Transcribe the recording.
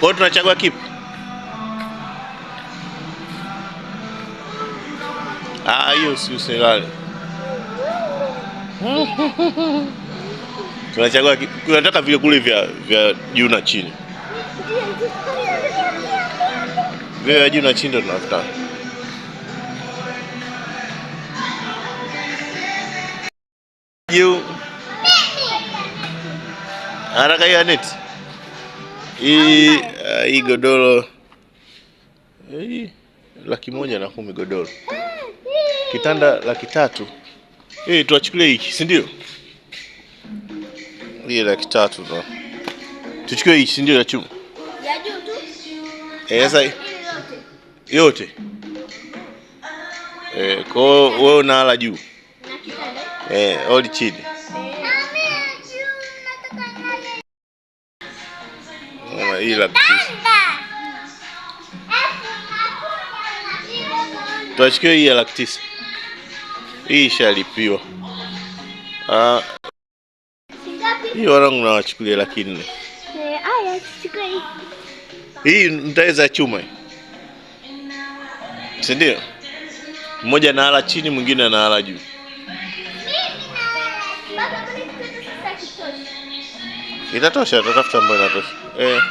Kwa hiyo tunachagua kipi? Ah, hiyo si usilale. Tunachagua kipi? Tunataka vile kule vya juu na chini. Vile vya juu na chini ndio tunataka. Juu. Haraka hiyo net. Hii hii godoro hii 110,000 godoro. Kitanda 300,000. Eh, tuachukulie hiki, si ndio? Hii 300,000 tu. Tuchukue hiki, si ndio ya chuma? Ya juu tu. Eh, sasa yote. Eh, kwa hiyo wewe unalala juu. Na kitanda. Eh, oli chini. Hii 900,000. Tuachukue hii ya 900,000. Hii ishalipiwa. Ah, hii wanangu nawachukulia 400,000. Aya, tuchukue hii. Hii mtaweza chuma hii. Si ndio? Mmoja analala chini, mwingine analala juu. Mimi nalala. Baba, mbona kitanda sasa hakitoshi? Itatosha, tutatafuta ambayo inatosha. Eh.